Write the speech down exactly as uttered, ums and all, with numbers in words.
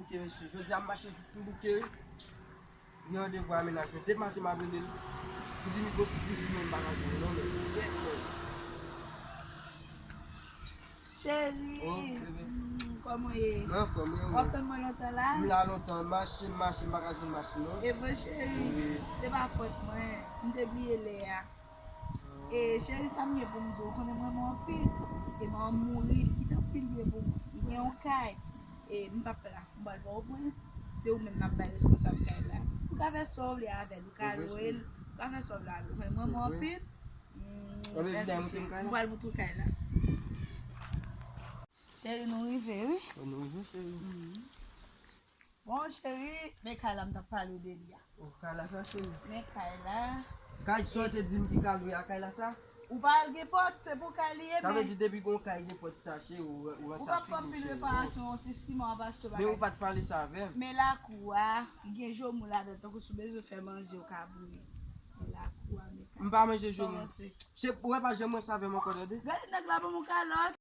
Ke mesye, jodi a m mache jis m bouke wi. Gen randevou a mennaj mwen. Depi maten m ap rele l. Li di m li gon sipriz pou mwen, m pa ka jwenn li non, men. Cheri, oh, bebe, mm, kòman w ye? Mwen anfòm, e ou? W ap tann mwen lontan la? M la lontan, m mache, m mache, m pa ka jwenn machin non. E vre, cheri? Wi. Se pa fòt mwen, m te bliye lè a. E cheri, sa m gen pou m di w, ou konnen m renmen w anpil. E m ap mouri, li kite anpil byen pou mwen. Li gen yon kay. E m p ap fè la. M pral ba w prens. Se ou menm m ap bay responsab kay la. Ou ka fè sa w vle avè l. Ou ka lwe l. Ou ka fè sa w vle avè l. Ou konnen m renmen w anpil. Mm, mèsi cheri. M pral moutre w kay la. Cheri, nou rive, wi. Nou rive, cheri. Mm. Bon, cheri, men kay la m t ap pale w de li a. Oh, kay la sa, cheri? Men kay la. Kay sa w te di m ki ka lwe a, kay la sa? Ou pa al gen pòt, se pou kay li ye, men. Sa vle di depi gon kay gen pòt sa, cheri, ou, ou ranse ak figi w, cheri. Ou p ap fè anpil reparasyon, yon ti siman w ap achte bagay. Men ou pa t pale sa avè m. Men lakou a, gen joumou ladan, tankou si w bezwen fè manje, ou ka bouyi. Men lakou a, men kay la. M pa manje joumou. Cheri, ou wè pa janm ranse avè m ankò, tande? Gade nèg la ban m yon kalòt.